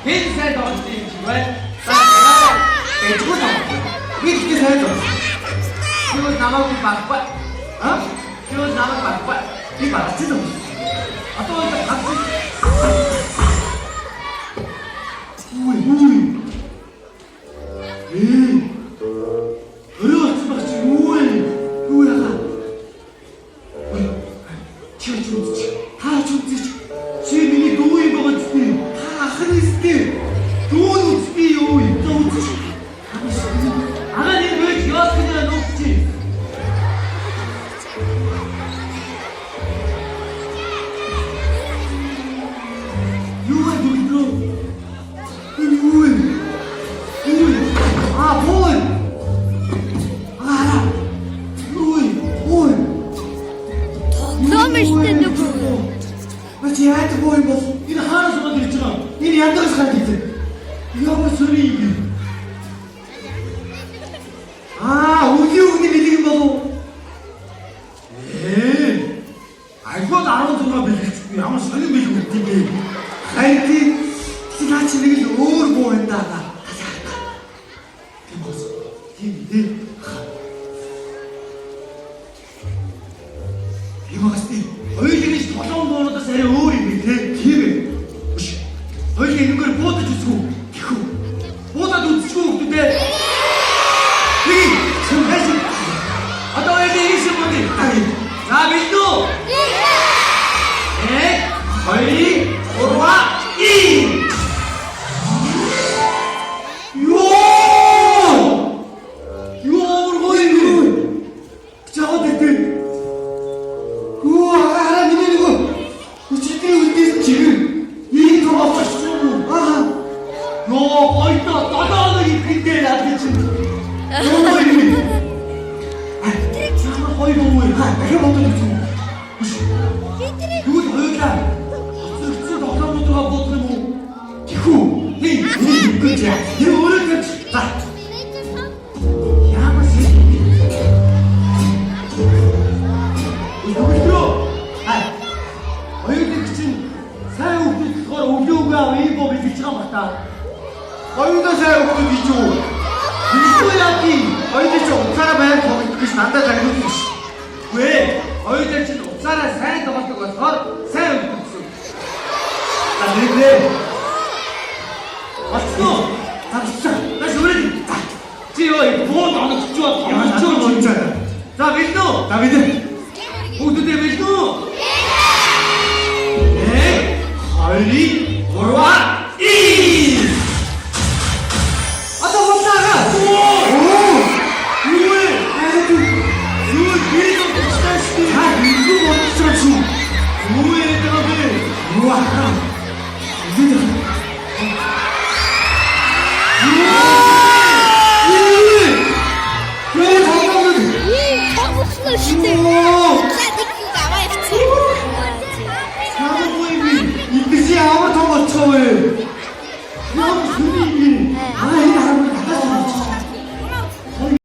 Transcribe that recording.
Хэн сайн тоглосон юм шиг байна? За Дэжгүй тоглосон. Би гэхдээ сайн тоглосон. Би бол намайг баггүй. А? Би бол намайг баггүй. Би багцсан юм. Одоо бол хатсан. Үгүй үгүй. Ээ. Өрөө очсон баг чи юу вэ? Юу яхаа? Чи ч үзчих. Та ч үзчих. Чи миний дүү юм байгаа зү? Та ах нь үстэй. Дүү нь үзбий юу юм? За үзчих. Ага нэг байж яас гэнэ нууц чи. Юу вэ дүү? Энэ юу вэ? Юу вэ? А боо. Ара. Юу вэ? Боо. Тоглоом штэ нөгөө. Ба чи яадаг боо юм бол? Энэ хаанаас ороод ирж байгаа юм? Энэ ядагс гарч ирсэн. Ямар сони юм бэ? Аа, өвлийн үгний бэлэг юм болов уу? Ээ. Альбод 16 бэлгэлцгүй ямар сонин бэлэг өгд юм бэ? Харин тийм чи наа чи нэг л өөр боо юм даа. Тийм гоц. Тийм дээ. Тийм байгаас тийм. Хоёулын нэг толон буунуудаас арай өөр юм бэ те? Тийм ээ. Биш. Хоёулын энэгээр буудаж үзэв. Тэхүү. Буудаад үзчихгүй хүмүүс дээ. Нэг юм хайш. Одоо хоёулын ийш юм уу? За бэлдүү. 1 2 3 и. Йоо! Юу амар гоё юм бэ? Жаад идэв. Хүү хараа миний нөгөө өчигдрийн үдээс чигэр ийм том болчихсон юм уу? Аа. Йоо, хоёулаа 7 хоног идэхдээ наад чинь. Юу гоё юм бэ? Ямар хоёр юм вэ? Аа, дахиад бодож үзье. Биш. Тэгвэл хоёулаа хоцрогдсон тоглоомнууд руу буудах юм уу? Тэхүү. Тийм. Энэ үгүй яа. Тэр өөрөө тавьж. За. Ямар шиг. Өглөө. Аа. Хоёулын чинь сайн хүүхдүүд болохоор өглөө өглөө аав ийм боо бэлгэлж байгаа юм ба та. Хоёулаа сайн өгдөг гэж юу? Билгүй яа тийм. Хоёулаа чи уцаараа байр тоглох гэж дандаа загнуулсан ш. Үгүй ээ. Хоёулаа чинь уцаараа сайн тоглодог болохоор сайн хүүхдүүд гэсэн. За нэглээ. Болцсон уу? За болчихсон. Маш өөрөө. За. Чи юу бууд оногчоо Ямар ч юм. За бэлдүү. За бид. Бүгдээ бэлдүү. 1 2 3 и.